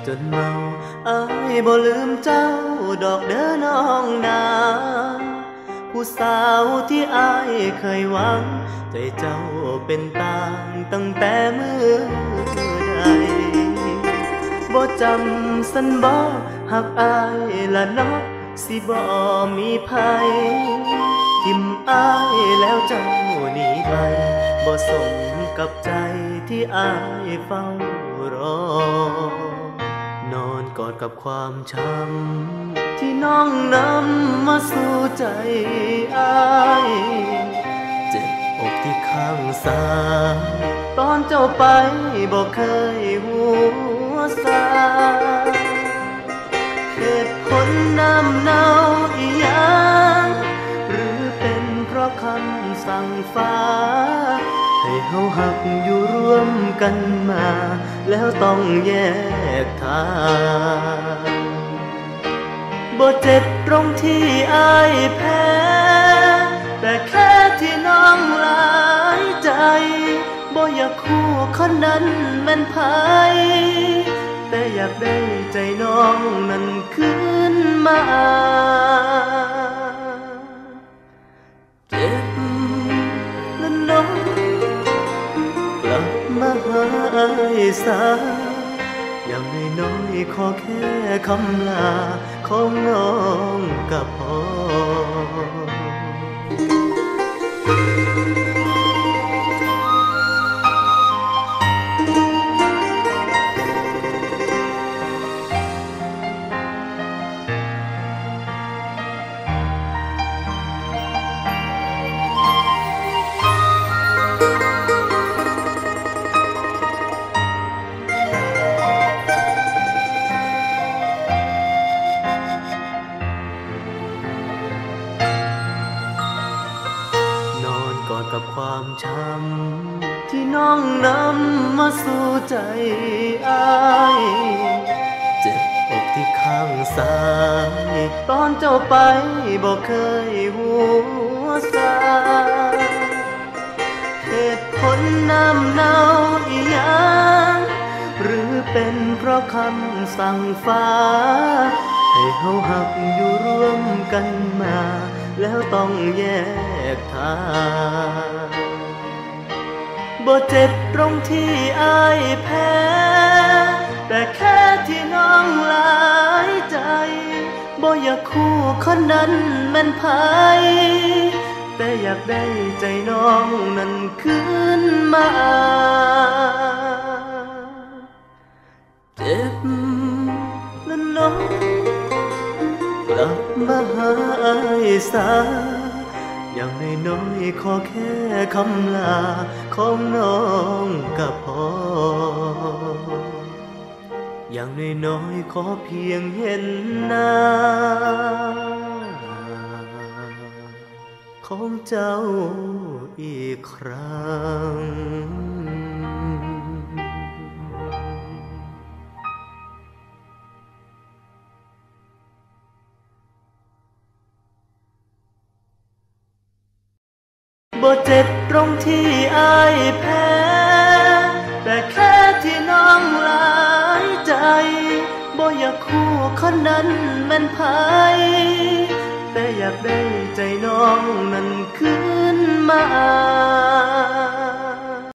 ຈົນເມົາ ອ້າຍບໍ່ລືມເຈົ້າດອກເດີນ້ອງນາ. ຜູ້ສາວທີ່ອ້າຍເຄີຍຫວັງ ໃຈເຈົ້າເປັນຕ່າງຕັ້ງແຕ່ມື້ໃດ? ບໍ່ຈຳຊັ້ນບໍ ຮັກອ້າຍລະເນາະ ຊິບໍ່ມີໃຜ ຖິ້ມອ້າຍແລ້ວເຈົ້າໜີໄປ ບໍ່ສົມກັບໃຈທີ່ອ້າຍເຝົ້າລໍ. ນອນກອດກັບຄວາມຊ້ຳ ທີ່ນ້ອງນຳມາສູ່ໃຈອ້າຍ ເຈັບອົກທີ່ຄ້າງສາ ຕອນເຈົ້າໄປບໍ່ເຄີຍຮູ້ສາ. ເຫດຜົນນ້ຳເນົ່າອີ່ຫຍັງ ຫຼືເປັນເພາະຄຳສັ່ງຟ້າ ໃຫ້ເຮົາຮັກຢູ່ຮ່ວມກັນມາ ແລ້ວຕ້ອງແຍກທາງ? ບໍ່ເຈັບຕົງທີ່ອ້າຍແພ້ ແຕ່ແຄ່ທີ່ນ້ອງຫຼາຍໃຈ. ບໍ່ຢາກຮູ້ຄົນນັ້ນແມ່ນໃຜ ແຕ່ຢາກໄດ້ໃຈນ້ອງນັ້ນຄືນມາ. ເຈັບລະນ້ອງ ກັບມາຫາອ້າຍຊາ ຢ່າງນ້ອຍໆ ຂໍແຄ່ຄຳລາຂອງນ້ອງກະພໍ. ນອນກອດກັບຄວາມຊ້ຳ ທີ່ນ້ອງນຳມາສູ່ໃຈອ້າຍ ເຈັບອົກທີ່ຂ້າງຊ້ຳ ຕອນເຈົ້າໄປບໍ່ເຄີຍຮູ້ສາ. ເຫດຜົນນ້ຳເນົ່າອີ່ຫຍັງ ຫຼືເປັນເພາະຄຳສັ່ງຟ້າ ໃຫ້ເຮົາຮັກຢູ່ຮ່ວມກັນມາ ແລ້ວຕ້ອງແຍກທາງ? ບໍ່ເຈັບຕົງທີ່ອ້າຍແພ້ ແຕ່ແຄ່ທີ່ນ້ອງຫຼາຍໃຈ. ບໍ່ຢາກຮູ້ຄົນນັ້ນແມ່ນໃຜ ແຕ່ຢາກໄດ້ໃຈນ້ອງນັ້ນຄືນມາ. ເຈັບລະນ້ອງ ກັບມາຫາອ້າຍຊາ ຢ່າງນ້ອຍໆ ຂໍແຄ່ຄຳລາຂອງນ້ອງກະພໍ. ຢ່າງນ້ອຍໆ ຂໍພຽງເຫັນໜ້າຂອງເຈົ້າອີກຄັ້ງ. ບໍ່ເຈັບຕົງທີ່ອ້າຍແພ້ ແຕ່ແຄ່ທີ່ນ້ອງຫຼາຍໃຈ. ບໍ່ຢາກຮູ້ຄົນນັ້ນແມ່ນໃຜ ແຕ່ຢາກໄດ້ໃຈນ້ອງນັ້ນຄືນມາ.